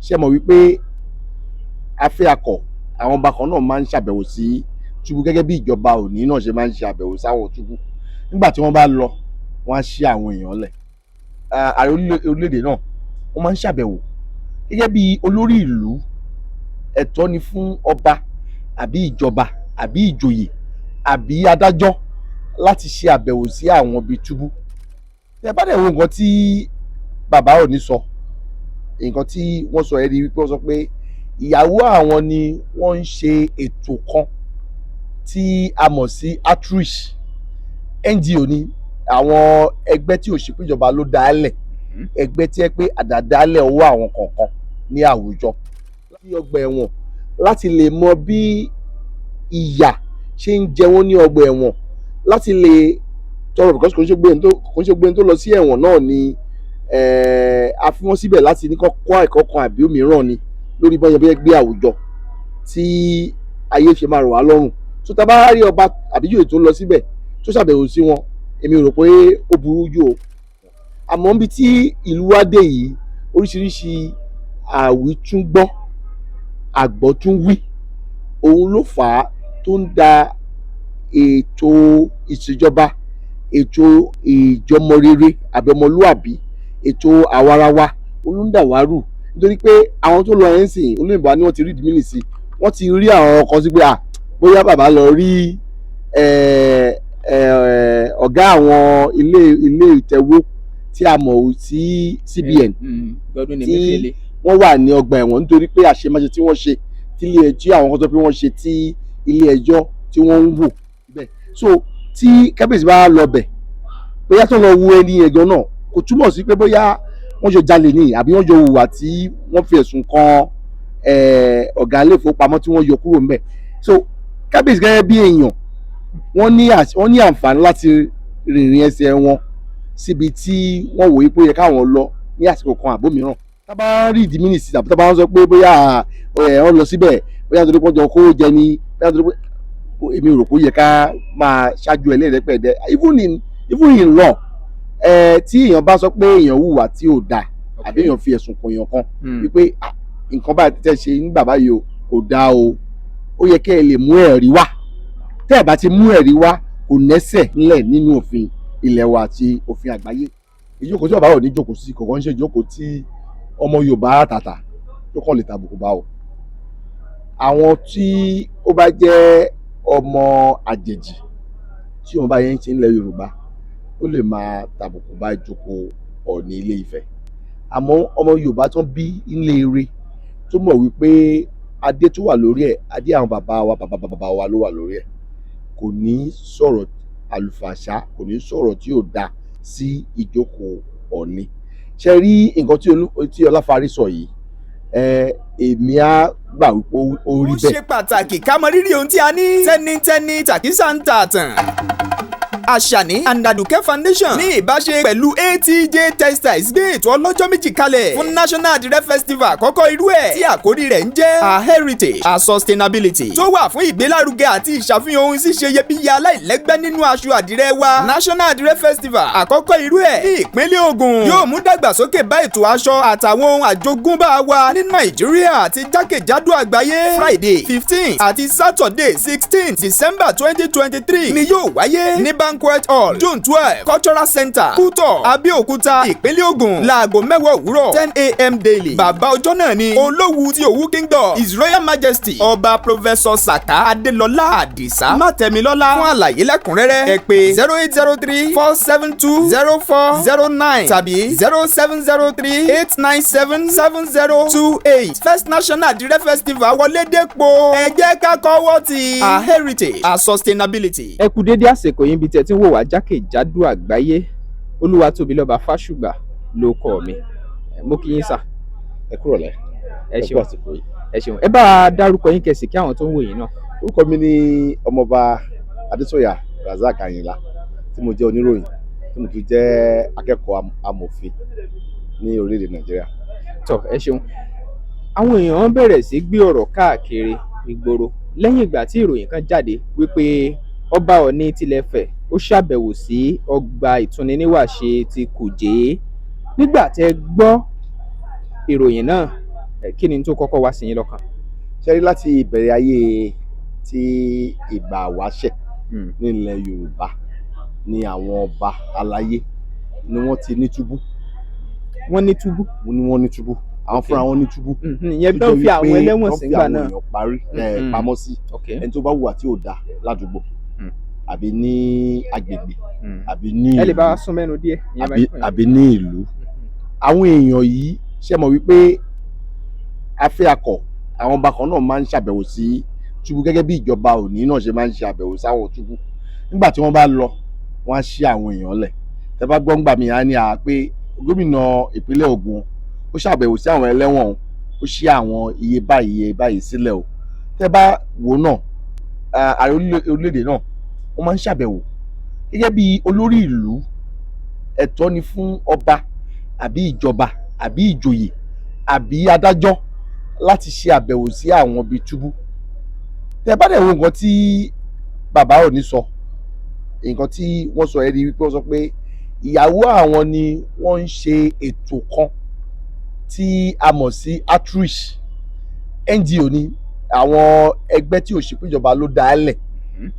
Ṣé mọ̀ wípé afẹ́ akọ̀, àwọn ọba kan náà máa ń ṣàbẹ̀wò sí túbú gẹ́gẹ́ bí ìjọba òní náà ṣe máa ń ṣe àbẹ̀wò sáwọn túbú. Nígbà tí wọ́n bá lọ, wọ́n á ṣí àwọn èèyàn lẹ̀. Ààrẹ orílẹ̀-èdè náà, wọ́n máa ń ṣàbẹ̀wò gẹ́gẹ́ bí olórí ìlú. Ẹ̀tọ́ ni fún ọba àbí ìjọba àbí ìjòyè àbí adájọ́ láti ṣe àbẹ̀wò sí àwọn ibi túbú. Tẹ́ bá dẹ̀ wo nǹkan tí bàbá Ọọ̀ni sọ, nǹkan tí wọ́n sọ, ẹ́ rí wípé wọ́n sọ pé ìyàwó àwọn ni wọ́n ń ṣe ètò kan tí a mọ̀ sí outreach. NGO ni àwọn ẹgbẹ́ tí ò ṣe pé ìjọba ló dá lẹ̀, ẹgbẹ́ tí ẹ pé àdàdálẹ̀ ọwọ́ àwọn kọ̀ọ̀kan ní àwùjọ sí ọgbà ẹ̀wọ̀n láti lè mọ bí ìyà ṣe ń jẹ wọ́n ní ọgbà ẹ̀wọ̀n, láti lè tọrọ, because kò ń ṣe gbogbo ẹni tó lọ sí ẹ̀wọ̀n náà ni a fi wọ́n síbẹ̀ láti ní kọ́ kọ́ ẹ̀kọ́ kan àbí òmíràn ni lórí bọ́yẹ̀ bẹ́ẹ̀ gbé àwùjọ tí ayé ṣe máa rọ̀ wá lọ́rùn. So tá a bá rí ọba àbí ìjòyè tó lọ síbẹ̀, tó ṣàbẹ̀wò sí wọn, èmi ò rò pé ó burú jù o. Àmọ́ níbi tí ìlú wa dé yìí, oríṣiríṣi àwítúngbọ́ àgbọ́túnwí òun ló fà á tó ń da ètò ìṣèjọba, ètò ìjọmọ rere àbí ọmọlúàbí, ètò àwarawa, òun ló ń dà wá rù. Nítorí pé àwọn tó lọ yẹn ń sìn, olóyìnbó ni wọ́n ti rí ìdí sí, wọ́n ti rí àwọn kan sí pé à bóyá bàbá lọ rí ọ̀gá àwọn ilé ìtẹ̀wó tí a mọ̀ sí CBN Godwin tí Emefiele. Wọ́n wà ní ọgbà ẹ̀wọ̀n nítorí pé àṣemáṣe tí wọ́n ṣe, tí ilé tí àwọn kan sọ pé wọ́n ṣe, tí ilé ẹjọ́ tí wọ́n ń wò bẹ́ẹ̀. So tí kábíyèsí bá lọ bẹ̀, bóyá tó lọ wo ẹni yẹn gan náà, kò túmọ̀ sí pé bóyá wọ́n jọ jalè ní àbí wọ́n jọ hùwà tí wọ́n fi ẹ̀sùn kan ọ̀gá ilé ìfowópamọ́ tí wọ́n yọ kúrò ńbẹ̀. So kábíyèsí gẹ́gẹ́ bí èèyàn, wọ́n ní àǹfààní láti rìnrìn ẹsẹ̀ wọn síbi tí wọ́n wòye pé ó yẹ káwọn lọ ní àsìkò kan àbó mìíràn. Tá bá rí ìdí mínísítì tàbí tá bá ń sọ pé bóyá ẹ wọ́n lọ síbẹ̀, bóyá nítorí pé wọ́n jọ kó jẹ ni, bóyá nítorí pé, èmi ò rò pé ó yẹ ká máa ṣáájú ẹlẹ́rẹ́pẹ̀dẹ́. Even in law, ẹ tí èèyàn bá sọ pé èèyàn hùwà tí ò dáa àbí èèyàn fi ẹ̀sùn kàn èèyàn kan wípé, "Ah, nǹkan báyìí tẹ́ ṣe nígbà báyìí o, kò dáa o," ó yẹ kẹ́ ẹ lè mú ẹ̀rí wá. Tẹ́ ẹ bá ti mú ẹ̀rí wá, kò nẹ́sẹ̀ ńlẹ̀ nínú òfin ilẹ̀ wa àti òfin àgbáyé. Ìjókòó tí bàbá ò ní jókòó sí kò kàn ń ṣe ìjókòó tí ọmọ Yorùbá àtàtà tó kàn lè tàbùkù bá o. Àwọn tí ó bá jẹ́ ọmọ àjèjì tí wọ́n bá yẹn ń ṣe nílẹ̀ Yorùbá, ó lè máa tàbùkù bá ìjókòó Ọọ̀ni Ilé Ifẹ̀. Àmọ́ ọmọ Yorùbá tó bí ilé ire, tó mọ̀ wípé adé tó wà lórí ẹ̀, adé àwọn bàbá wa, bàbá bàbá wa ló wà lórí ẹ̀, kò ní sọ̀rọ̀ àlùfàṣá, kò ní sọ̀rọ̀ tí ò da sí ìjókòó Ọọ̀ni. Ṣe rí nǹkan tí Ọláfárí sọ yìí, ẹ èmi á gbà wípé ó rí Ó bẹ́ẹ̀. ṣe pàtàkì ká mọ rírì ohun tí a ní. Tẹ́nitẹ́ni tàkísà ń tà tàn. Àṣàní and Àdùkẹ́ Foundation ní ìbáṣe pẹ̀lú ATJ Textiles gbé ètò ọlọ́jọ́ 2 kalẹ̀ fún National Adire Festival àkọ́kọ́ irú ẹ̀, tí àkórí rẹ̀ ń jẹ́ Our Heritage, Our Sustainability, tó wà fún ìgbélárugẹ àti ìṣàfihàn ohun ṣíṣe iyebíye aláìlẹ́gbẹ́ nínú aṣọ àdìrẹ wa. National Adire Festival àkọ́kọ́ irú ẹ̀ ní ìpínlẹ̀ Ògùn yóò mú dàgbàsókè bá ètò aṣọ àtàwọn ohun àjogúnbá wa ní Nàìjíríà àti jákèjádò àgbáyé. Friday 15 àti Saturday 16 December 2023 ni yóò wáyé ní Banquet Hall, Zone 12, Cultural Center, Kútọ̀, Abẹ́òkúta, ìpínlẹ̀ Ògùn, láago 10 òwúrọ̀, 10 a.m. daily. Bàbá ọjọ́ náà ni Olówu ti Òwu Kingdom, His Royal Majesty Ọba Professor Saka Adélọlá Àdìsá Mátẹ̀mílọ́lá. Fún àlàyé lẹ́kùnrẹ́rẹ́, ẹ pè 08034720409 tàbí 07038977028. First National Adire Festival wọlé dépò, ẹ jẹ́ ká kọ́wọ́ ti Our Heritage, Our Sustainability. Ẹ kú dédé àsìkò yín bí tẹ́ tí ń wò wá jákèjádò àgbáyé. Olúwatóbilọ́ba Fásùgbà ló kọ mi. Mo kí yín, sà. Ẹ kúrọ̀lẹ́. Ẹ Ẹ kú ṣeun. àsìkò yìí. Ẹ ṣeun. Ẹ bá a dárúkọ yín, kẹsì kí àwọn tó ń wò yín náà. Orúkọ mi ni Ọmọọba Adésọyà Razak Ayinla, tí mo jẹ́ oníròyìn, tí mo tún jẹ́ akẹ́kọ̀ọ́ amòfin ní orílẹ̀-èdè Nàìjíríà. Tọ, ẹ ṣeun. Àwọn èèyàn bẹ̀rẹ̀ sí gbé ọ̀rọ̀ káàkiri ìgboro lẹ́yìn ìgbà tí ìròyìn kan jáde wípé Ọba Ọ̀ọ̀ni tilẹ̀ Ifẹ̀ ó ṣàbẹ̀wò sí ọgbà ìtúniníwàṣe ti Kùjé. Nígbà tẹ́ gbọ́ ìròyìn náà? Kí ni tó kọ́kọ́ wá sí yín lọ́kàn? Ṣe rí, láti ìbẹ̀rẹ̀ ayé tí ìgbà wáṣẹ̀ nílẹ̀ Yorùbá ni àwọn ọba aláyé ni wọ́n ti ní túbú. Wọ́n ní túbú? Ni wọ́n ní túbú, àwọn fúnra wọn ní túbú. Ìyẹn tó ń fi àwọn ẹlẹ́wọ̀n sí ńgbà náà. Wọ́n fi àwọn èèyàn parí pamọ́ sí, ẹni tó bá hùwà tí ò dáa ládùúgbò àbí ní agbègbè àbí ní Ẹ lè bá wa ìlú sún mẹ́nu díẹ̀. Ìyẹn microphone yẹn. Àbí ní ìlú. Àwọn èèyàn yìí, ṣe mọ̀ wípé afẹ́ akọ̀, àwọn ọba kan náà máa ń ṣàbẹ̀wò sí túbú gẹ́gẹ́ bí ìjọba òní náà ṣe máa ń ṣe àbẹ̀wò sáwọn túbú. Nígbà tí wọ́n bá lọ, wọ́n á ṣí àwọn èèyàn lẹ̀. Tẹ́ bá gbọ́ ńgbà míì, á ní à pé gómìnà ìpínlẹ̀ Ògùn ó ṣàbẹ̀wò sí àwọn ẹlẹ́wọ̀n o, ó ṣí àwọn iye báyìí, iye báyìí sílẹ̀ o. Tẹ́ bá wò náà, ààrẹ orílẹ̀-èdè náà, wọ́n máa ń ṣàbẹ̀wò gẹ́gẹ́ bí olórí ìlú. Ẹ̀tọ́ ni fún ọba àbí ìjọba àbí ìjòyè àbí adájọ́ láti ṣe àbẹ̀wò sí àwọn ibi túbú. Tẹ́ bá dẹ̀ wo nǹkan tí bàbá Ọọ̀ni sọ, nǹkan tí wọ́n sọ, ẹ́ rí wípé wọ́n sọ pé ìyàwó àwọn ni wọ́n ń ṣe ètò kan tí a mọ̀ sí outreach. NGO ni àwọn ẹgbẹ́ tí ò ṣe péjọba ló dá lẹ̀,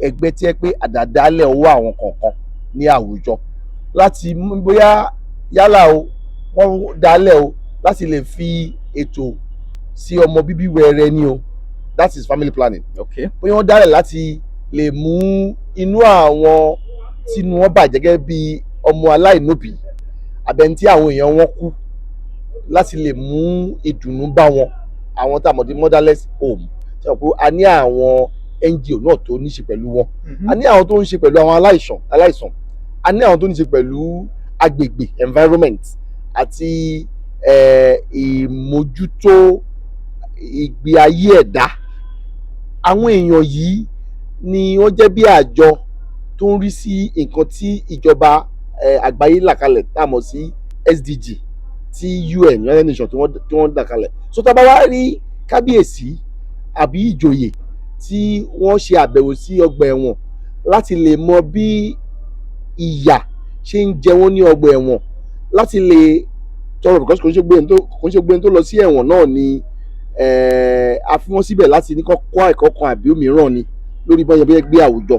ẹgbẹ́ tí ẹ pé àdàdálẹ̀ ọwọ́ àwọn kọ̀ọ̀kan ní àwùjọ láti mú bóyá yálà o, wọ́n dálẹ̀ o láti lè fi ètò sí ọmọ bíbí wẹrẹ ni o, that is family planning, bóyá wọ́n dálẹ̀ láti lè mú inú àwọn tínú wọn bàjẹ́ gẹ́gẹ́ bí ọmọ aláìnóbìí àbẹ̀ni tí àwọn èèyàn wọn kú, láti lè mú ìdùnnú bá wọn, àwọn tá a mọ̀ sí motherless home. Ṣe pé a ní àwọn NGO náà tó ní ṣe pẹ̀lú wọn, a ní àwọn tó ń ṣe pẹ̀lú àwọn aláìsàn, a ní àwọn tó ní ṣe pẹ̀lú agbègbè, environment, àti ìmójútó ìgbé ayé ẹ̀dá. Àwọn èèyàn yìí ni wọ́n jẹ́ bí àjọ tó ń rí sí nǹkan tí ìjọba àgbáyé là kalẹ̀ tá a mọ̀ sí SDG, tí UN, United Nations, tí wọ́n là kalẹ̀. So tá a bá wá rí kábíyèsí àbí ìjòyè tí wọ́n ṣe àbẹ̀wò sí ọgbà ẹ̀wọ̀n láti lè mọ bí ìyà ṣe ń jẹ wọ́n ní ọgbà ẹ̀wọ̀n, láti lè tọrọ, because kò ń ṣe gbogbo ẹni tó lọ sí ẹ̀wọ̀n náà ni a fi wọ́n síbẹ̀ láti ní kọ́ kọ́ ẹ̀kọ́ kan àbí òmíràn ni lórí bọ́yẹ̀ bóyá gbé àwùjọ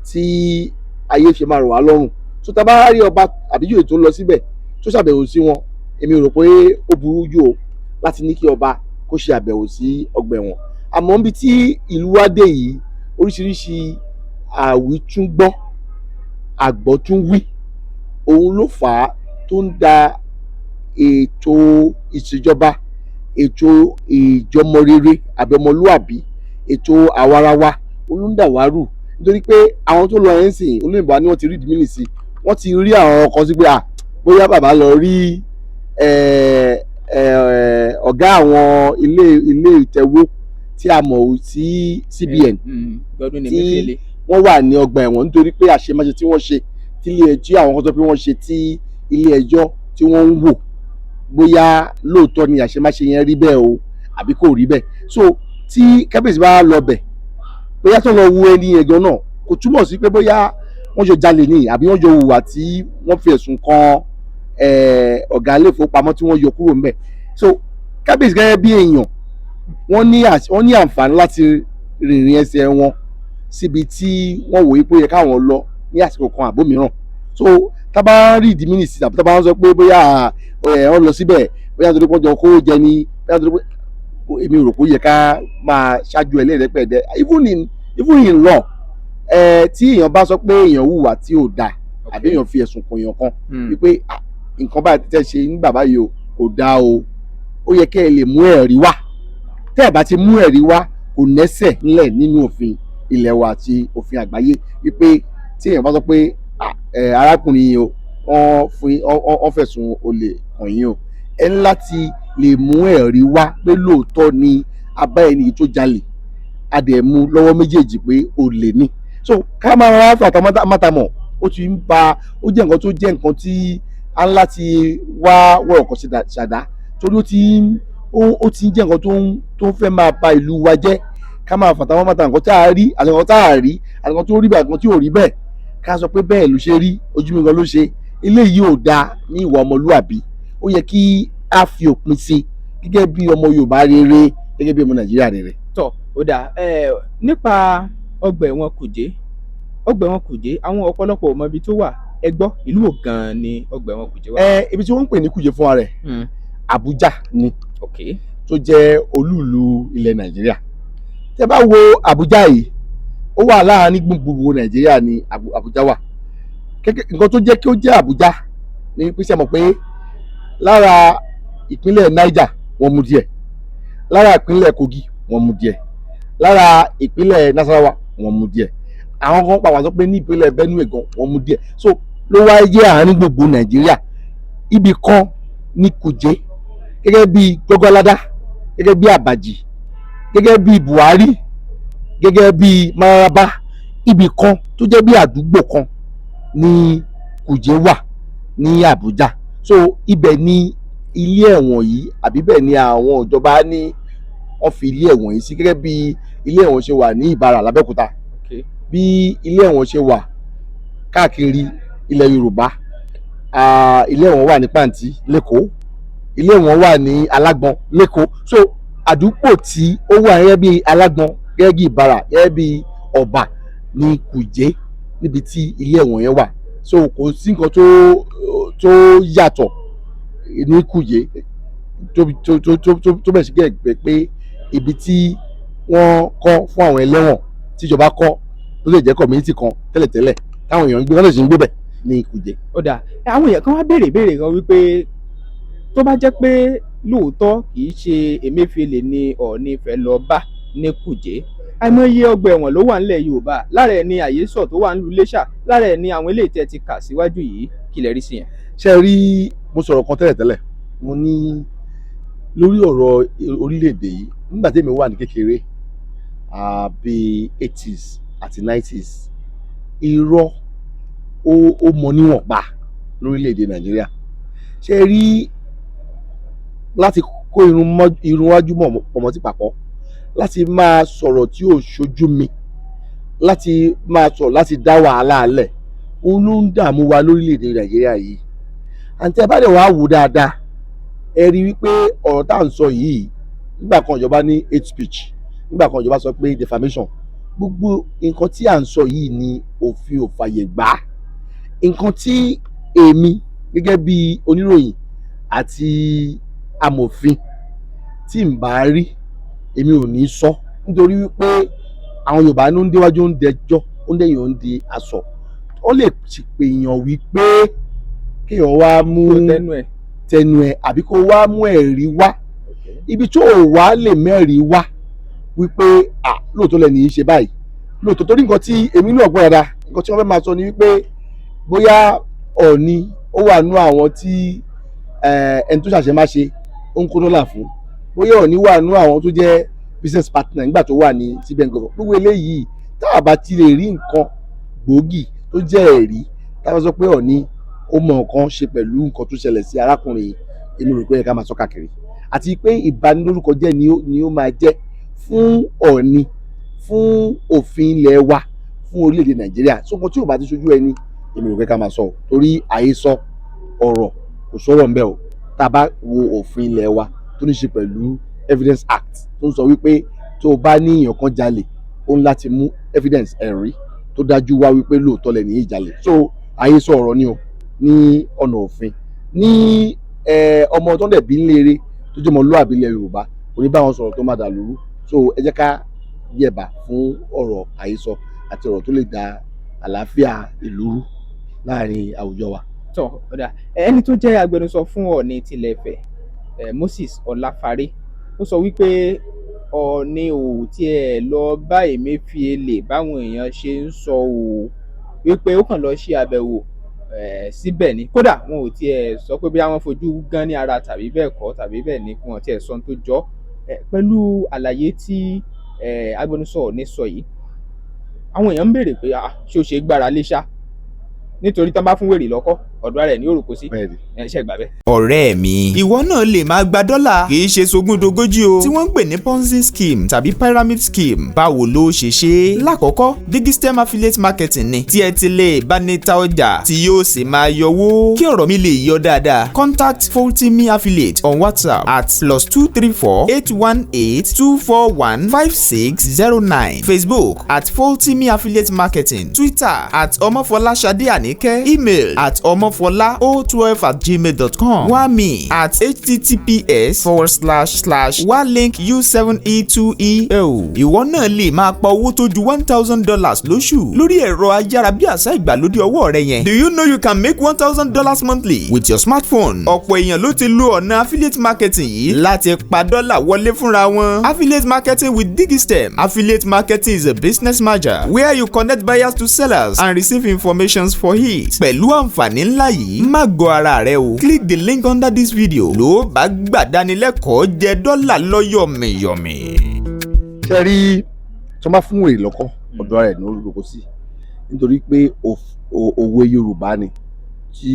tí ayé ṣe máa rọ̀ wá lọ́rùn. So tá a bá rí ọba àbí ìjòyè tó lọ síbẹ̀ tó ṣàbẹ̀wò sí wọn, èmi ò rò pé ó burú jù o láti ní kí ọba kó ṣe àbẹ̀wò sí ọgbà ẹ̀wọ̀n. Àmọ́ níbi tí ìlú wa dé yìí, oríṣiríṣi àwítúngbọ́ àgbọ́túnwí òun ló fà á tó ń da ètò ìṣèjọba, ètò ìjọmọ rere àbí ọmọlúàbí, ètò àwarawa, òun ló ń dà wá rù. Nítorí pé àwọn tó lọ yẹn ń sìn, olóyìnbó ni wọ́n ti rí ìdí sí, wọ́n ti rí àwọn kan sí pé à bóyá bàbá lọ rí ọ̀gá àwọn ilé ìtẹ̀wó tí a mọ̀ sí CBN Godwin tí Emefiele. Wọ́n wà ní ọgbà ẹ̀wọ̀n nítorí pé àṣemáṣe tí wọ́n ṣe tí ilé ẹjọ́, àwọn kan sọ pé wọ́n ṣe, tí ilé ẹjọ́ tí wọ́n ń wò bóyá lóòótọ́ ni àṣemáṣe yẹn rí bẹ́ẹ̀ o àbí kò rí bẹ́ẹ̀. So tí kábíyèsí bá lọ bẹ̀, bóyá tó lọ wo ẹni yẹn gan náà, kò túmọ̀ sí pé bóyá wọ́n jọ jalè ní àbí wọ́n jọ hùwà tí wọ́n fi ẹ̀sùn kan ọ̀gá ilé ìfowópamọ́ tí wọ́n yọ kúrò ńbẹ̀. So kábíyèsí gẹ́gẹ́ bí èèyàn, wọ́n ní àǹfààní láti rìnrìn ẹsẹ̀ wọn síbi tí wọ́n wòye pé ó yẹ káwọn lọ ní àsìkò kan àbó mìíràn. So tá bá rí ìdí mínísítì tàbí tá bá ń sọ pé bóyá wọ́n lọ síbẹ̀, bóyá torí pé wọ́n jọ kó jẹ ni, bóyá torí pé, èmi ò rò pé ó yẹ ká máa ṣáájú ẹlẹ́rẹ́pẹ̀dẹ́. Even in law, tí èèyàn bá sọ pé èèyàn hùwà tí ò dáa àbí èèyàn fi ẹ̀sùn kàn èèyàn kan wípé, "Ah, nǹkan báyìí tẹ́ ṣe nígbà báyìí o, kò dáa o," ó yẹ kẹ́ ẹ lè mú ẹ̀rí wá. Tẹ́ ẹ bá ti mú ẹ̀rí wá, kò nẹ́sẹ̀ ńlẹ̀ nínú òfin ilẹ̀ wa àti òfin àgbáyé wípé tí èèyàn bá sọ pé, "Ah, arákùnrin yìí o, wọ́n fún wọ́n fẹ̀sùn olè kàn yín o," ẹ ní láti lè mú ẹ̀rí wá pé lóòótọ́ ni a bá ẹni yìí tó jalè, a dẹ̀ mú lọ́wọ́ méjèèjì pé olè ni. So ká máa rárá fún àtàmọ́tàmọ́, ó ti ń ba, ó jẹ́ nǹkan tó jẹ́ nǹkan tí a ń láti wá wọ̀rọ̀kọ̀ ṣàdá, torí ó ti ń jẹ́ nǹkan tó ń fẹ́ máa ba ìlú wa jẹ́. Ká máa fàtàwọn mọ́ta nǹkan tá a rí àti nǹkan tá a rí àti nǹkan tó rí bẹ́ẹ̀ àti nǹkan tí ò rí bẹ́ẹ̀, ká sọ pé bẹ́ẹ̀ ló ṣe rí, ojú mi gan ló ṣe, eléyìí ò dáa ní ìwà ọmọlúàbí. Ó yẹ kí a fi òpin sí. gẹ́gẹ́ bí ọmọ Yorùbá rere, gẹ́gẹ́ bí ọmọ Nàìjíríà rere. Tọ, ó dáa. Nípa ọgbà ẹ̀wọ̀n Kùjé, ọgbà ẹ̀wọ̀n Kùjé, àwọn ọ̀pọ̀lọpọ̀ ò mọ ibi tó wà. Ẹ gbọ́, ìlú wo gan-an ni ọgbà ẹ̀wọ̀n Kùjé wà? Ẹ ibi tí wọ́n ń pè ní Kùjé fúnra rẹ̀, Àbújá ni, tó jẹ́ olúùlú ilẹ̀ Nàìjíríà. Tẹ́ bá wo Àbújá yìí, ó wà láàárín gbùngbùn Nàìjíríà ni Àbújá wà. Nǹkan tó jẹ́ kí ó jẹ́ Àbújá ni pé, ṣe mọ̀ pé lára ìpínlẹ̀ Niger wọ́n mú díẹ̀, lára ìpínlẹ̀ Kogi wọ́n mú díẹ̀, lára ìpínlẹ̀ Nasarawa wọ́n mú díẹ̀, àwọn kan pàpà sọ pé ní ìpínlẹ̀ Benue gan wọ́n mú díẹ̀. So ló wá jẹ́ àárín gbùngbùn Nàìjíríà, ibì kan ní Kùjé, gẹ́gẹ́ bí Gbọ́gbọ́ládá, gẹ́gẹ́ bí Àbàjì, gẹ́gẹ́ bí Buhari, gẹ́gẹ́ bí Mararaba. Ibì kan tó jẹ́ bí àdúgbò kan ní Kùjé wà ní Àbújá. So ibẹ̀ ni ilé ẹ̀wọ̀n yìí, àbí bẹ́ẹ̀ ni àwọn ìjọba ní wọ́n fi ilé ẹ̀wọ̀n yìí sí, gẹ́gẹ́ bí ilé ẹ̀wọ̀n ṣe wà ní Ìbàrà l'Abẹ́òkúta, bí ilé ẹ̀wọ̀n ṣe wà káàkiri ilẹ̀ Yorùbá. Ilé ẹ̀wọ̀n wà ní Pàǹtí l'Ékòó, ilé ẹ̀wọ̀n wà ní Alágbọ̀n l'Ékòó. So àdúgbò tí ó wà gẹ́gẹ́ bí Alágbọ̀n, gẹ́gẹ́ bí Ìbàrà, gẹ́gẹ́ bí Ọ̀bà ní Kùjé, níbi tí ilé ẹ̀wọ̀n yẹn wà. So kò sí nǹkan tó yàtọ̀ ní Kùjé tó tó tó tó tó tó bẹ̀ sí gẹ́gẹ́ pé ibi tí wọ́n kọ́ fún àwọn ẹlẹ́wọ̀n tíjọba kọ́, tó lè jẹ́ community kan tẹ́lẹ̀tẹ́lẹ̀ táwọn èèyàn ń gbé, wọ́n lè ṣe ń gbé bẹ̀ ní Kùjé. Ó dáa. Àwọn èèyàn kan wá béèrè ìbéèrè kan wípé tó bá jẹ́ pé lóòótọ́ kì í ṣe Emefiele ni Ọọ̀ni Ifẹ̀ lọ bá ní Kùjé, àìmọye ọgbà ẹ̀wọ̀n ló wà nílẹ̀ Yorùbá, lára ẹ̀ ní Àyésọ̀ tó wà nílùú Iléṣà, lára ẹ̀ ní àwọn eléyìí tẹ́ ti kà síwájú yìí. Kí lẹ rí sí yẹn? Ṣe rí, mo sọ̀rọ̀ kan tẹ́lẹ̀tẹ́lẹ̀, mo ní lórí ọ̀rọ̀ orílẹ̀-èdè yìí, nígbà tí èmi wà ní kékeré, bíi 80s àti 90s, irọ́ ó mọ níwọ̀nba lórílẹ̀-èdè Nàìjíríà. Ṣe rí, láti kó irun wájú pọ̀ mọ́ ti pàkọ́, láti máa sọ̀rọ̀ tí ò ṣojú mi, láti máa sọ̀rọ̀ láti dá wàhálà lẹ̀, òun ló ń dààmú wa lórílẹ̀-èdè Nàìjíríà yìí. Àǹtí, ẹ bá dẹ̀ wá wò dáadáa, ẹ rí wípé ọ̀rọ̀ tá à ń sọ yìí, nígbà kan ìjọba ní hate speech, nígbà kan ìjọba sọ pé defamation. Gbogbo nǹkan tí à ń sọ yìí ni òfin ò fàyè gbà. Nǹkan tí èmi gẹ́gẹ́ bí oníròyìn àti amòfin tí n bá rí, èmi ò ní sọ, nítorí wípé àwọn Yorùbá ló ń déwájú ń dẹjọ́, ó ń dẹ̀yìn ó ń di aṣọ. Ó lè sì pèèyàn wípé kéèyàn wá mú tẹnu ẹ̀ tẹnu ẹ̀, àbí kó wá mú ẹ̀rí wá. Ibi tó o wá lè mẹ́rìí wá wípé à lóòótọ́ lẹ́nu yìí ṣe báyìí lóòótọ́, torí nǹkan tí èmi náà gbọ́ dáadáa, nǹkan tí wọ́n fẹ́ máa sọ ni wípé bóyá Ọọ̀ni ó wà nú àwọn tí ẹni tó ṣàṣẹ má ṣe ó ń kó dọ́là fún, bóyá Ọọ̀ni wà nú àwọn tó jẹ́ business partner nígbà tó wà ní CBN governor. Gbogbo eléyìí, tá a bá ti lè rí nǹkan gbòógì tó jẹ́ ẹ̀rí tá a bá sọ pé Ọọ̀ni ó mọ nǹkan ṣe pẹ̀lú nǹkan tó ṣẹlẹ̀ sí arákùnrin yìí, èmi rò pé ó yẹ ká máa sọ káàkiri, àti pé ìbanilórúkọ jẹ́ ni ó máa jẹ́ fún Ọọ̀ni, fún òfin ilẹ̀ wa, fún orílẹ̀-èdè Nàìjíríà. So nǹkan tí ò bá ti ṣojú ẹni, èmi rò pé ká máa sọ, torí àhesọ ọ̀rọ̀ kò sọ̀rọ̀ ńbẹ̀ o. Tá a bá wo òfin ilẹ̀ wa tó ní ṣe pẹ̀lú Evidence Act, tó ń sọ wípé tó o bá ní èèyàn kan jalè, ó ń láti mú evidence, ẹ̀rí tó dájú wá wípé lóòótọ́ lẹ́ni yìí jalè. So àhesọ ọ̀rọ̀ ni o ní ọ̀nà òfin ní ọmọ tó ń dẹ̀ bí ń léere, tó jẹ́ ọmọlúwàbí ilẹ̀ Yorùbá, kò ní bá wọn sọ̀rọ̀ tó má dà lóru. So ẹ jẹ́ ká yẹ̀bà fún ọ̀rọ̀ àhesọ àti ọ̀rọ̀ tó lè da àlàáfíà ìlú rú láàrin àwùjọ wa. Tọ, ó dáa. Ẹni tó jẹ́ agbẹnusọ fún Ọọ̀ni tilẹ̀ Ifẹ̀, Moses Ọláfárè, ó sọ wípé Ọọ̀ni ò tiẹ̀ lọ bá Emefiele báwọn èèyàn ṣe ń sọ o, wípé ó kàn lọ ṣe àbẹ̀wò síbẹ̀ ni. Kódà wọn ò tiẹ̀ sọ pé bóyá wọ́n fojú gan ní ara tàbí bẹ́ẹ̀ kọ́ tàbí bẹ́ẹ̀ ni, wọn ò tiẹ̀ sọ ohun tó jọ. Pẹ̀lú àlàyé tí agbẹnusọ Ọọ̀ni sọ yìí, àwọn èèyàn ń béèrè pé, ah, ṣé ó ṣe é gbára lé ṣá? Nítorí tán bá fún wèrè lọ́kọ́ Ọ̀dọ̀ ara ẹ̀ ní òrùkọ sí. Bẹ́ẹ̀ni. Ẹ ṣe gbà bẹ́ẹ̀. Ọ̀rẹ́ mi, ìwọ náà lè máa gba dọ́là, kì í ṣe sogúndogójì o, tí wọ́n ń pè ní Ponzi scheme tàbí pyramid scheme. Báwo ló ṣe ṣe é? Lákọ̀ọ́kọ́, Digistem affiliate marketing ni tí ẹ ti lè bá ní ta ọjà tí yóò sì máa yọwó. Kí ọ̀rọ̀ mi lè yọ dáadáa, contact Foltimi affiliate on WhatsApp at +234 818 241 5609, Facebook at Foltimi affiliate marketing, Twitter at Ọmọfọláṣadé Àníkẹ́, email at ọmọfọlá o12@gmail.com, wami at https://walink u7e2e o. Ìwọ náà lè máa pa owó tó ju $1,000 lóṣù lórí ẹ̀rọ ayárabíàṣá ìgbàlódé ọwọ́ rẹ yẹn. Do you know you can make $1,000 monthly with your smartphone? Ọ̀pọ̀ èèyàn ló ti lo ọ̀nà affiliate marketing yìí láti pa dọ́là wọlé fúnra wọn. Affiliate marketing with Digistem. Affiliate marketing is a business merger where you connect buyers to sellers and receive informations for it. Pẹ̀lú àǹfààní ńlá yìí, má gọ ara rẹ o. Click the link under this video ló bá gbàdánilẹ́kọ̀ọ́ jẹ dọ́là lọ́yọ̀mìyọ̀mì. Ṣe rí, tí wọ́n bá fún wèrè lọ́kọ́, ọ̀dọ̀ rẹ̀ ní orúkọ sí, nítorí pé òwe Yorùbá ni tí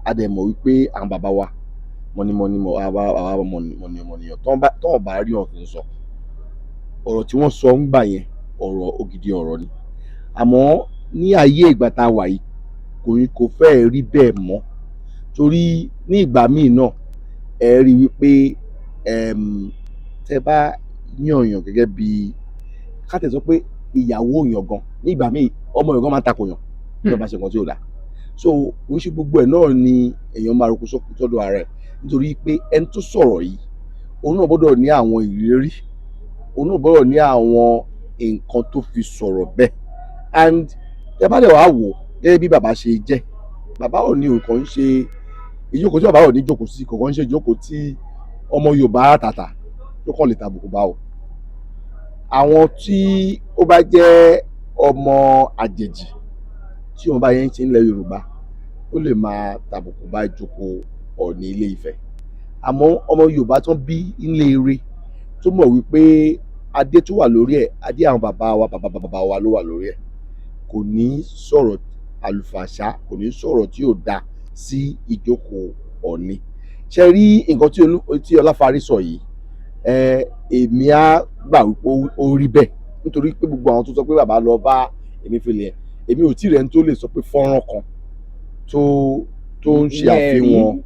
a dẹ̀ mọ̀ wípé àwọn bàbá wa mọ̀nìmọ̀nì mọ̀, àwa mọ̀nìmọ̀nìyàn tó bá rí ọ̀kìn sọ ọ̀rọ̀ tí wọ́n sọ ń gbà yẹn, ọ̀rọ̀ ògidì ọ̀rọ̀ ni. Àmọ́ ní ayé ìgbà tá a wà yìí, kò fẹ́ẹ̀ rí bẹ́ẹ̀ mọ́, torí ní ìgbà míì náà, ẹ rí wípé tẹ́ bá yànyàn gẹ́gẹ́ bí ká tẹ̀ sọ pé ìyàwó yàn gan, ní ìgbà míì ọmọ yàn gan máa ń takò yàn bí wọ́n bá ṣe nǹkan tí ò dáa. So kò ń ṣe gbogbo ẹ̀ náà ni èèyàn máa roko sọ́dọ̀ ara ẹ̀, nítorí pé ẹni tó sọ̀rọ̀ yìí, òun náà gbọ́dọ̀ ní àwọn ìrírí, òun náà gbọ́dọ̀ ní àwọn nǹkan tó fi sọ̀rọ̀ bẹ́ẹ̀. And tẹ́ bá dẹ̀ wá wò gẹ́gẹ́ bí bàbá ṣe jẹ́, bàbá ò ní nǹkan ń ṣe ìjókòó tí bàbá ò ní jókòó sí, kò kàn ń ṣe ìjókòó tí ọmọ Yorùbá àtàtà tó kàn lè tàbùkù bá o. Àwọn tí ó bá jẹ́ ọmọ àjèjì tí wọ́n bá yẹn ń ṣe nílẹ̀ Yorùbá, ó lè máa tàbùkù bá ìjókòó Ọọ̀ni Ilé Ifẹ̀. Àmọ́ ọmọ Yorùbá tó ń bí nílé ire, tó mọ̀ wípé adé tó wà lórí ẹ̀, adé àwọn bàbá wa, bàbá bàbá wa ló wà lórí ẹ̀, kò ní sọ̀rọ̀ àlùfàṣá, kò ní sọ̀rọ̀ tí ò dáa sí ìjókòó Ọọ̀ni. Ṣe rí nǹkan tí Ọláfárí sọ yìí, èmi á gbà wípé ó rí bẹ́ẹ̀, nítorí pé gbogbo àwọn tó sọ pé bàbá lọ bá Emefiele yẹn, èmi ò tí ì rẹ́ni tó lè sọ pé fọ́nrán kan tó ń ṣe àfihàn,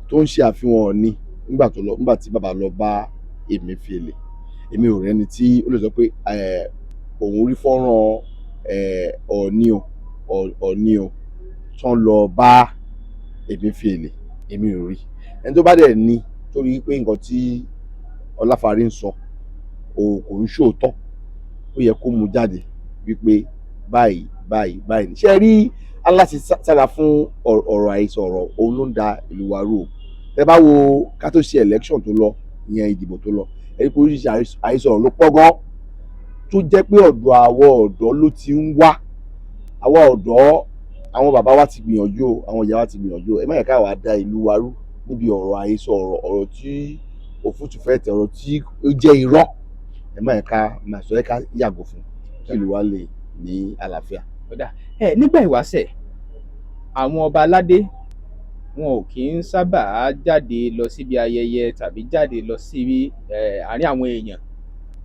tó ń ṣe àfihàn Ọọ̀ni nígbà tó lọ, nígbà tí bàbá lọ bá Emefiele. Èmi ò rẹ́ni tí ó lè sọ pé òun rí fọ́nrán Ọọ̀ni o, Ọọ̀ni o tán lọ bá Emefiele. Èmi ò rí. Ẹni tó bá dẹ̀ ní torí pé nǹkan tí Ọláfárí ń sọ kò ń ṣòótọ́, ó yẹ kó mú jáde wípé báyìí báyìí báyìí ni. Ṣé rí, aláṣẹ sára fún ọ̀rọ̀ àhesọ ọ̀rọ̀, òun ló ń da ìlú wa rú o. Tẹ́ bá wo ká tó ṣe election tó lọ ìyẹn, ìdìbò tó lọ, ẹni pé oríṣiríṣi àhesọ ọ̀rọ̀ ló pọ̀ gan, tó jẹ́ pé ọ̀dọ̀ àwọn ọ̀dọ́ ló ti ń wá. Àwọn ọ̀dọ́, àwọn bàbá wa ti gbìyànjú o, àwọn ìyá wa ti gbìyànjú o. Ẹ má yẹ ká wàá da ìlú wa rú níbi ọ̀rọ̀ àhesọ ọ̀rọ̀, ọ̀rọ̀ tí òfútù fẹ́ tẹ̀, ọ̀rọ̀ tí ó jẹ́ irọ́. Ẹ má yẹ ká máa sọ, ẹ ká yàgò fún kí ìlú wa lè ní àlàáfíà. Ẹ nígbà ìwáṣẹ̀, àwọn ọba aládé wọn ò kì í sábà jáde lọ síbi ayẹyẹ tàbí jáde lọ sí àárín àwọn èèyàn.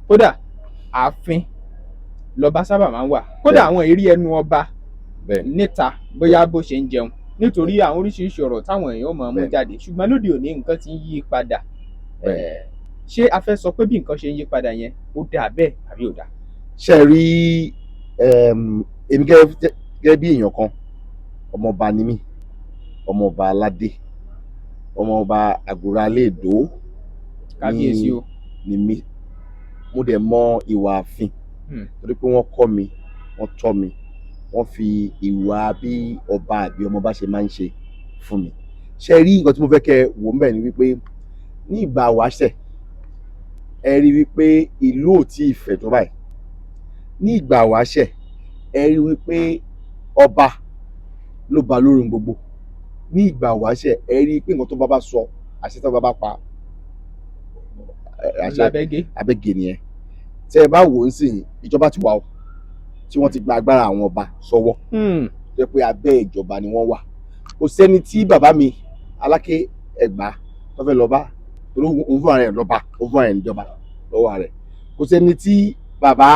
Kódà ààfin lọba sábà máa ń wà, kódà àwọn ìrí ẹnu ọba níta bóyá bó ṣe ń jẹun, nítorí àwọn oríṣiríṣi ọ̀rọ̀ táwọn èèyàn máa mú jáde. Ṣùgbọ́n lóde òní, nǹkan ti ń yí padà. Ṣé a fẹ́ sọ pé bí nǹkan ṣe ń yí padà yẹn, ó dáa bẹ́ẹ̀ àbí ò dáa? Ṣe rí, èmi gẹ́gẹ́ bí èèyàn kan, ọmọọba ni mí, ọmọọba aládé, ọmọọba Àgùrà Léèdó. Kábíyèsí o. Ni mí. Mo dẹ̀ mọ ìwà ààfin, torí pé wọ́n kọ́ mi, wọ́n tọ́ mi, wọ́n fi ìwà bí ọba àbí ọmọọba ṣe máa ń ṣe fún mi. Ṣe rí, nǹkan tí mo fẹ́ kẹ́ wò ń bẹ̀ ni wípé ní ìgbà wáṣẹ̀, ẹ rí wípé ìlú ò tí ì fẹ̀ tó báyìí. Ní ìgbà wáṣẹ̀, ẹ rí wípé ọba ló ba lórí ohun gbogbo. Ní ìgbà wáṣẹ̀, ẹ rí pé nǹkan tó bá sọ, àṣẹ tó bá pa, àṣẹ lábẹ́gẹ́. Abẹ́gẹ́ nìyẹn. Tẹ́ ẹ bá wò ó sìn, ìjọba ti wà o, tí wọ́n ti gba agbára àwọn ọba sọ́wọ́, tó jẹ́ pé abẹ́ ìjọba ni wọ́n wà. Kò sẹ́ni tí bàbá mi Aláké Ẹ̀gbá tó fẹ́ lọ bá, torí òun fúnra rẹ̀ lọ́ba, òun fúnra rẹ̀ níjọba lọ́wọ́ rẹ̀. Kò sẹ́ni tí bàbá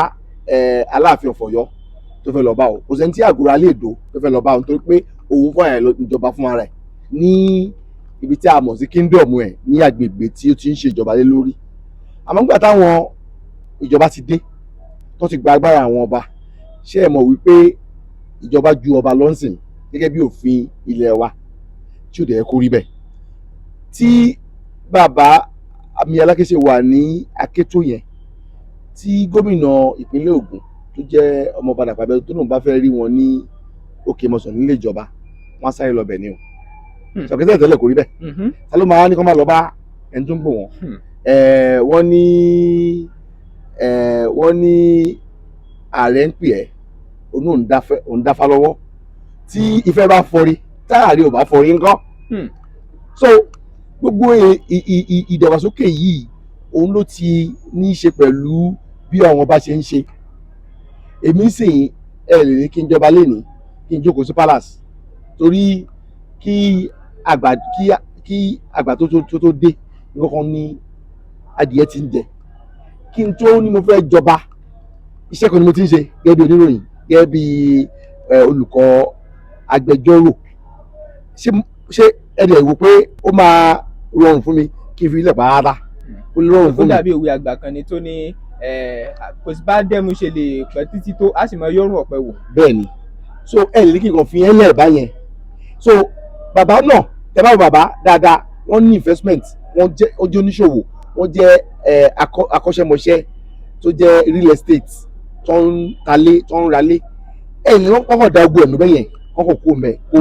Aláàfin of Ọ̀yọ́ tó fẹ́ lọ bá o. Kò sẹ́ni tí Àgùrà Alé-Ìdó tó fẹ́ lọ bá o, nítorí pé òun fúnra rẹ̀ níjọba fúnra rẹ̀ ní ibi tí a mọ̀ sí kingdom ẹ̀, ní agbègbè tí ó ti ń ṣèjọba lé lórí. Àmọ́ nígbà táwọn ìjọba ti dé, tó ti gba agbára àwọn ọba, ṣé ẹ mọ̀ wípé ìjọba ju ọba lọ́nsìn gẹ́gẹ́ bí òfin ilẹ̀ wa, tí ò dẹ̀ kó rí bẹ́ẹ̀? Tí bàbá mi Aláké ṣe wà ní Akétó yẹn, tí gómìnà ìpínlẹ̀ Ògùn tó jẹ́ ọmọọba Dàpọ̀ Abíọ́dún tó lóun bá fẹ́ rí wọn ní Òkè Mọ̀sán nílé ìjọba, wọ́n á sáré lọ bẹ̀ ni o. Sọ̀kẹ́tẹ̀ tẹ́lẹ̀ kò rí bẹ́ẹ̀. Ta ló máa ní kó máa lọ bá ẹni tó ń bò wọ́n? Wọ́n ní ààrẹ ń pè ẹ́, òun òun dáfá lọ́wọ́. Tí ìfẹ́ bá fọrí, táàrí ò bá fọrí ńkọ́? So gbogbo ìdàgbàsókè yìí, òun ló ti ní í ṣe pẹ̀lú bí àwọn ọba ṣe ń ṣe. Èmi sì ẹ lè ní kí n jọba lénìí, kí n jókòó sí palace, torí kí àgbà tó dé, nǹkan kan ní adìyẹ ti ń jẹ. Kí n tó ní mo fẹ́ jọba, iṣẹ́ kan ni mo ti ń ṣe gẹ́gẹ́ bí oníròyìn, gẹ́gẹ́ bí olùkọ́, agbẹjọ́rò. Ṣé ẹ dẹ̀ wò pé ó máa rọrùn fún mi kí n fi ilẹ̀ pàápàá? Ó lè rọrùn Ó fún mi. dàbí òwe àgbà kan ni tó ní kò sí bá dẹ́mu ṣe lè pẹ́ títí tó, á sì mọ yọrùn ọ̀pẹ wò. Bẹ́ẹ̀ ni. So ẹ lè ní kí n kàn fi ẹ́ lẹ̀ báyẹn. So bàbá náà, tẹ bá wo bàbá dáadáa, wọ́n ní investment, wọ́n jẹ́ ó jẹ́ oníṣòwò, wọ́n jẹ́ akọ́ṣẹ́mọṣẹ́ tó jẹ́ real estate, tó ń talé, tó ń ralé. Ẹ ní wọ́n kọ́kọ́ da ogun ẹ̀mí bẹ́yẹn, kọ́kọ́ kó mẹ́, kò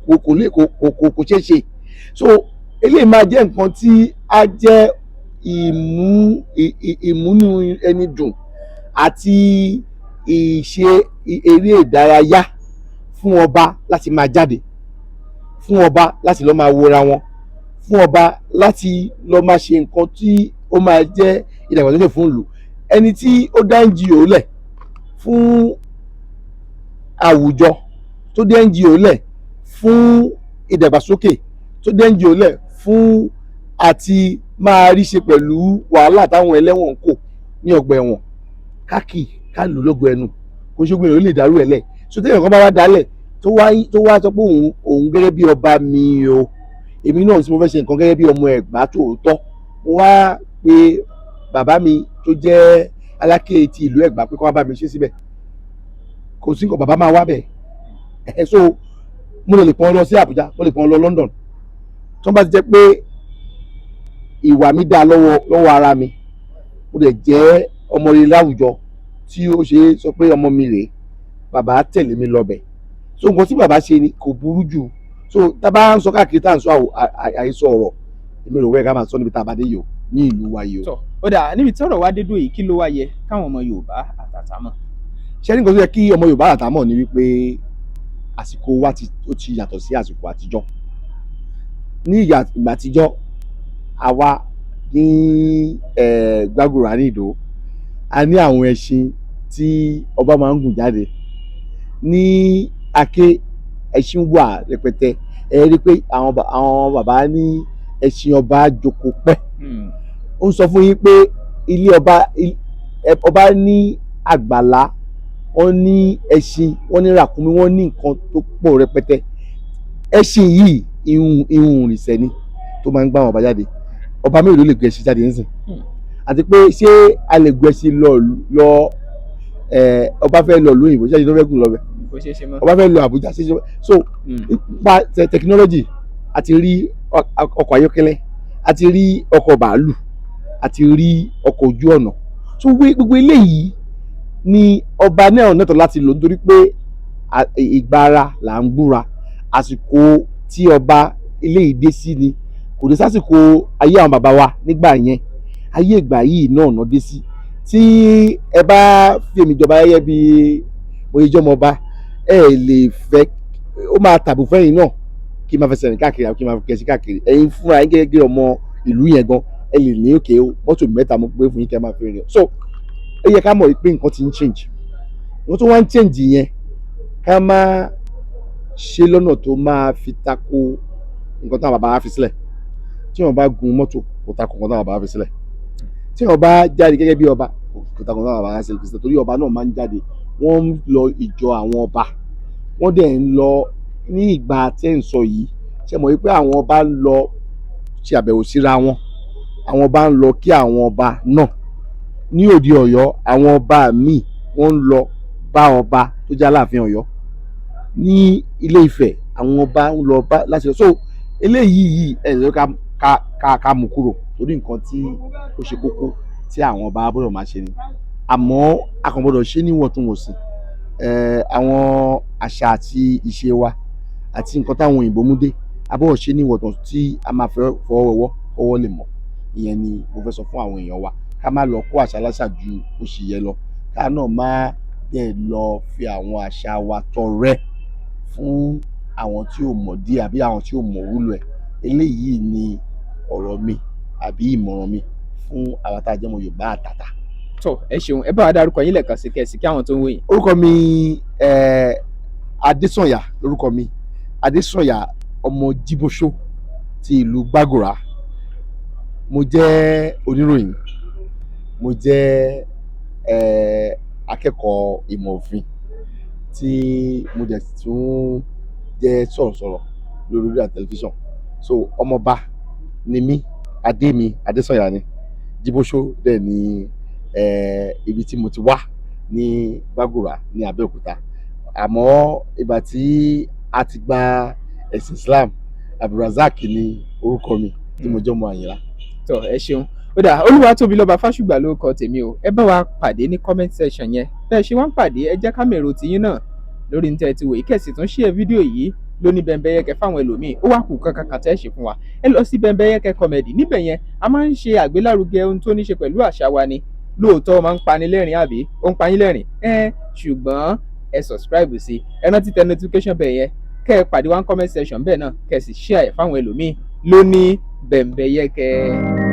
kò kò lè kò kò kò kò ṣeé ṣe. So eléyìí máa jẹ́ nǹkan tí á jẹ́ ìmúnú ẹni dùn àti ìṣe eré ìdárayá fún ọba láti máa jáde, fún ọba láti lọ máa wora wọn, fún ọba láti lọ máa ṣe nǹkan tí ó máa jẹ́ ìdàgbàsókè fún ìlú. Ẹni tí ó dá NGO lẹ̀ fún àwùjọ, tó dá NGO lẹ̀ fún ìdàgbàsókè, tó dá NGO lẹ̀ fún àti máa rí ṣe pẹ̀lú wàhálà táwọn ẹlẹ́wọ̀n ń kò ní ọgbà ẹ̀wọ̀n káàkiri, ká lù lógo ẹnu, kó ṣe gbìyànjú lè dàrú ẹ̀ lẹ̀. So téèyàn kan bá wá dálẹ̀, tó wá sọ pé òun gẹ́gẹ́ bí ọba mi o, èmi náà tí mo fẹ́ ṣe nǹkan gẹ́gẹ́ bí ọmọ Ẹ̀gbá tòótọ́, mo wá pé bàbá mi tó jẹ́ Aláké ti ìlú Ẹ̀gbá pé kó wá bá mi ṣe síbẹ̀, kò sí nǹkan, bàbá máa wá bẹ̀ ẹ̀. So mo lè pọ́n lọ sí Àbújá, mo lè pọ́n lọ London, tó bá ti jẹ́ pé ìwà mi dá lọ́wọ́ lọ́wọ́ ara mi, mo lè jẹ́ ọmọ rere láwùjọ tí ó ṣe é sọ pé ọmọ mi rèé, bàbá tẹ̀lé mi lọ bẹ̀. So nǹkan tí bàbá ṣe ni kò burú jù. So tá a bá ń sọ káàkiri, tá à ń sọ àhesọ ọ̀rọ̀, èmi rò wẹ́ ká máa sọ níbi tá a bá dé yìí o, ní ìlú wa yìí o. Tọ́, ó dà, níbi tí ọ̀rọ̀ wa dé dúró yìí, kí ló wá yẹ káwọn ọmọ Yorùbá àtàtà mọ̀? Ṣé ní nǹkan tó yẹ kí ọmọ Yorùbá àtàtà mọ̀ ni wípé àsìkò wa ti ó ti yàtọ̀ sí àsìkò àtijọ́. Ní ìgbà àtijọ́, àwa ní Gbàgùrà ní Ìdó, a ní àwọn ẹṣin tí ọba máa ń gùn jáde ní Aké. Ẹṣin wà rẹpẹtẹ. Ẹ rí i pé àwọn bàbá ní ẹṣin ọba jókòó pẹ́. Ó ń sọ fún yín pé ilé ọba, ọba ní àgbàlá, wọ́n ní ẹṣin, wọ́n ní ràkúnmí, wọ́n ní nǹkan tó pọ̀ rẹpẹtẹ. Ẹṣin yìí, ihun ìrìnsẹ̀ ni tó máa ń gbá àwọn ọba jáde. Ọba mélòó ló lè gbé ẹṣin jáde nísìn? Àti pé ṣé a lè gbé ẹṣin lọ lọ ẹ ọba fẹ́ lọ lóyìnbó, ṣé ẹṣin tó fẹ́ gùn lọ bẹ̀? Kò ṣeé ṣe mọ́. Ọba fẹ́ lọ Àbújá, ṣe so nípa technology, a ti rí ọkọ̀ ayọ́kẹ́lẹ́, a ti rí ọkọ̀ bàálù, a ti rí ọkọ̀ ojú ọ̀nà. So gbogbo eléyìí ni ọba náà nẹ́tọ̀ láti lò, nítorí pé ìgbà ara là ń gbúra. Àsìkò tí ọba eléyìí dé sí ni, kò dé sásìkò ayé àwọn bàbá wa nígbà yẹn. Ayé ìgbà yìí náà ná dé sí. Tí ẹ bá fi èmi jọba gẹ́gẹ́ bí mo ṣe jọmọ ọba, ẹ lè fẹ́ ó máa tàbí fẹ́yìn náà kí n máa fẹsẹ̀ rìn káàkiri àbí kí n máa kẹsí káàkiri. Ẹ̀yin fúnra yín gẹ́gẹ́ bí ọmọ ìlú yẹn gan, ẹ lè ní òkè o, mọ́tò mẹ́ta mo gbé fún yín kẹ́ ẹ máa fi rìn. So ó yẹ ká mọ̀ pé nǹkan ti ń change. Nǹkan tó wá ń change yẹn, ká má Ṣe lọ́nà tó máa fi tako nǹkan táwọn bàbá wa fi sílẹ̀. Tí wọ́n bá gun mọ́tò, kò tako nǹkan táwọn bàbá wa fi sílẹ̀. Tí wọ́n bá jáde gẹ́gẹ́ bí ọba, kò tako nǹkan táwọn bàbá wa fi sílẹ̀, torí ọba náà máa ń jáde. Wọ́n ń lọ ìjọ àwọn ọba, wọ́n dẹ̀ ń lọ ní ìgbà tẹ́ ń sọ yìí. Ṣe mọ̀ wípé àwọn ọba ń lọ ṣe àbẹ̀wò síra wọn, àwọn ọba ń lọ kí àwọn ọba náà ní òde Ọ̀yọ́, àwọn ọba míì wọ́n ń lọ bá ọba tó jẹ́ Aláàfin Ọ̀yọ́ ní Ilé Ifẹ̀, àwọn ọba ń lọ bá láti lọ. So eléyìí yìí ẹ lọ ká mú kúrò, torí nǹkan tí ó ṣe kókó tí àwọn ọba gbọ́dọ̀ máa ṣe ni, àmọ́ a kàn gbọ́dọ̀ ṣe níwọ̀ntúnwọ̀nsì. Àwọn àṣà àti ìṣe wa àti nǹkan táwọn òyìnbó mú dé, a gbọ́dọ̀ ṣe níwọ̀ntún tí a máa fẹ́ fọwọ́ wẹwọ́ kọ́wọ́ lè mọ̀. Ìyẹn ni mo fẹ́ sọ fún àwọn èèyàn wa, ká má lọ kó àṣà aláṣà ju bó ṣe yẹ lọ, ká náà má dẹ̀ lọ fi àwọn àṣà wa tọrẹ fún àwọn tí ò mọ̀ díẹ̀ àbí àwọn tí ò mọ̀ wúlò ẹ̀. Eléyìí ni ọ̀rọ̀ mi àbí ìmọ̀ràn mi fún àwọn tá a jẹ́ ọmọ Yorùbá àtàtà. Tó, ẹ ṣeun. Ẹ bá wa dárúkọ yín lẹ́ẹ̀kan sí, kẹ́sì kí àwọn tó ń wò yín. Orúkọ mi Adésànyà lórúkọ mi, Adésànyà ọmọ Jíbóṣó ti ìlú Gbàgùrà. Mo jẹ́ oníròyìn, mo jẹ́ akẹ́kọ̀ọ́ ìmọ̀ òfin, tí mo dẹ̀ tún jẹ́ sọ̀rọ̀sọ̀rọ̀ lórí rédíò àti tẹlifíṣàn. So ọmọọba ni mí, adé mi Adésànyà ni, Jíbóṣó dẹ̀ ni ibi tí mo ti wá ní Gbàgùrà ní Abẹ́òkúta. Àmọ́ ìgbà tí a ti gba ẹ̀sìn Islam, Abdulrasaq ni orúkọ mi, tí mo jẹ́ ọmọ Àyìnlá. Tó, ẹ ṣeun. Ó dà, Olúwatóbilọ́ba Fásùgbà ló kọ tèmi o. Ẹ bá wa pàdé ní comment section yẹn. Bẹ́ẹ̀ ṣe wá ń pàdé, ẹ jẹ́ ká mèrò tiyín náà lórí ní tẹ́ ẹ ti wò yìí, kẹ̀sì tún share fídíò yìí lóní Bẹ́ńbẹ́yẹ́kẹ́ fáwọn ẹlòmíì. Ó wá kù kankan kan tẹ́ ẹ ṣe fún wa, ẹ lọ sí Bẹ́ńbẹ́yẹ́kẹ́ Comedy. Níbẹ̀ yẹn, a máa ń ṣe àgbélárugẹ ohun tó ní ṣe pẹ̀lú àṣà wa ni. Lóòótọ́, ó máa ń pani lẹ́rìn, àbí ó ń pa yín lẹ́rìn ẹ? Ṣùgbọ́n ẹ subscribe sí, ẹ rántí tẹ notification bẹ́ẹ̀ yẹn, kẹ́ ẹ pàdé wa ní comment section bẹ́ẹ̀ náà, kẹ́ ẹ sì share ẹ̀ fáwọn ẹlòmíì lóní Bẹ́ńbẹ́yẹ́kẹ́.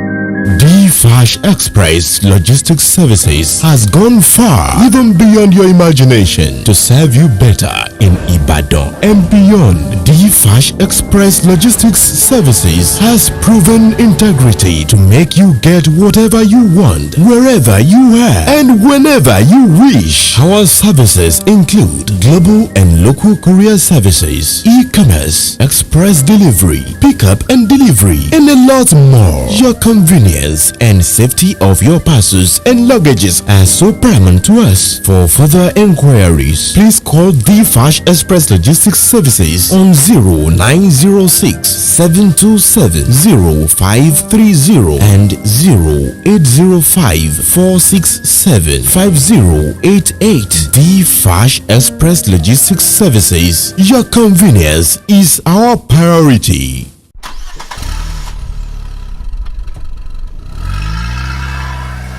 D-Fash Express Logistics Services has gone far, even beyond your imagination, to serve you better in Ibadan and beyond. D-Fash Express Logistics Services has proven integrity to make you get whatever you want, wherever you are, and whenever you wish. Our services include global and local courier services, e-commerce, express delivery, pickup and delivery, and a lot more. Your convenience and safety of your parcels and luggages are so paramount to us. For further inquiries, please call the Fash Express Logistics Services on 0906 727 0530 and 0805 467 5088. The Fash Express Logistics Services. Your convenience is our priority.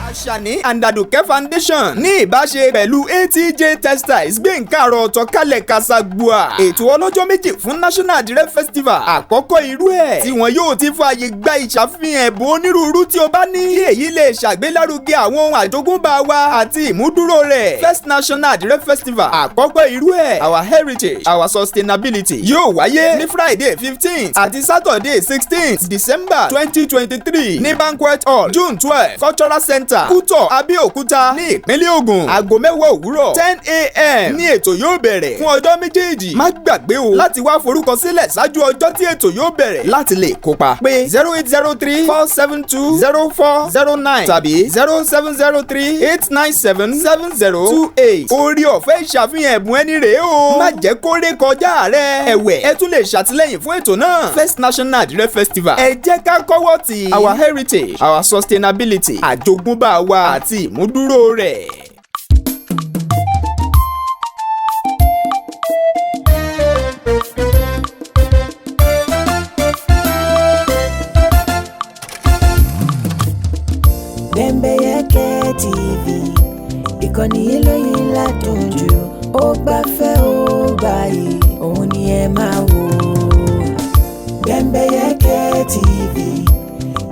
Àṣàní and Àdùkẹ́ Foundation ní ìbáṣe pẹ̀lú ATJ Textiles gbé nǹkan àrò ọ̀tọ̀ kalẹ̀ kàṣàgbùà. Ètò ọlọ́jọ́ 2 fún National Àdìrẹ Festival àkọ́kọ́ irú ẹ̀, tí wọn yóò ti fààyè gba ìṣàfihàn ẹ̀bùn onírúurú tí o bá ní, kí èyí lè ṣàgbélárugẹ àwọn ohun àjogúnbá wa àti ìmúdúró rẹ̀. First National Àdìrẹ Festival àkọ́kọ́ irú ẹ̀, Our Heritage, Our Sustainability, yóò wáyé ní Friday 15th àti Saturday 16th December 2023 ní Banquet Hall, June 12 Cultural Center, Kútọ̀, Abẹ́òkúta ní ìpínlẹ̀ Ògùn. Aago 10 òwúrọ̀, 10 a.m. ní ètò yóò bẹ̀rẹ̀ fún ọjọ́ méjèèjì. Má gbàgbé o láti wá forúkọ sílẹ̀ ṣáájú ọjọ́ tí ètò yóò bẹ̀rẹ̀ láti lè kópa. Pé 08034720409 tàbí 07038977028. Orí ọ̀fẹ́ ìṣàfihàn ẹ̀bùn ẹni rèé o. Má jẹ́ kó ré kọjá rẹ̀. Ẹ̀wẹ̀, ẹ tún lè ṣàtìlẹ́yìn fún ètò náà. First National Àdìrẹ Festival. Ẹ jẹ́ ká kọ́wọ́ tì. Our heritage, our sustainability. Àjogúnbá wa àti ìmúdúró rẹ̀. Bẹ́ńbẹ́yẹ́kẹ́ TV, ìkànnì eléyìí ládùn jù, ó gbafẹ́, ó gbayì, òun ni ẹ máa wò. Bẹ́ńbẹ́yẹ́kẹ́ TV,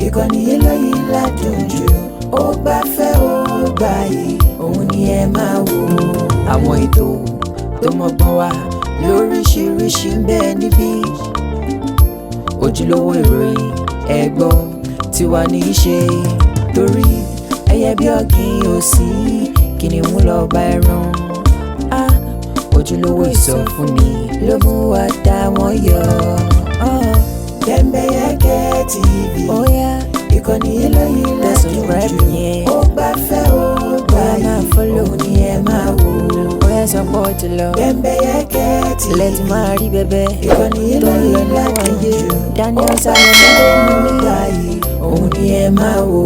ìkànnì eléyìí ládùn jù, ó gbafẹ́, ó gbayì, òun ni ẹ máa wò. Àwọn ètò tó mọ́gbọ́n wá. Lóríṣiríṣi ń bẹ níbí, ojúlówó ìròyìn ẹ̀gbọ́ tiwa ní í ṣe, torí ẹyẹ bí ọ̀gìn ò sí, kìnìún lọ bá ẹran. Á ojúlówó ìsọfúnni ló mú wa dá wọn yọ. Bembeyeke TV. Ó yá, ìkànnì eléyìí ládùn jù, ó gbafẹ́, ó gbààyè, òun ni ẹ máa wò. Ó yá, sọ pé ó ti lọ. Bembeyeke TV. Lẹ́tí máa rí bẹ́bẹ́ ìkànnì eléyìí ládùn jù, Daniel Salomon ló mú mi gbààyè, òun ni ẹ máa wò.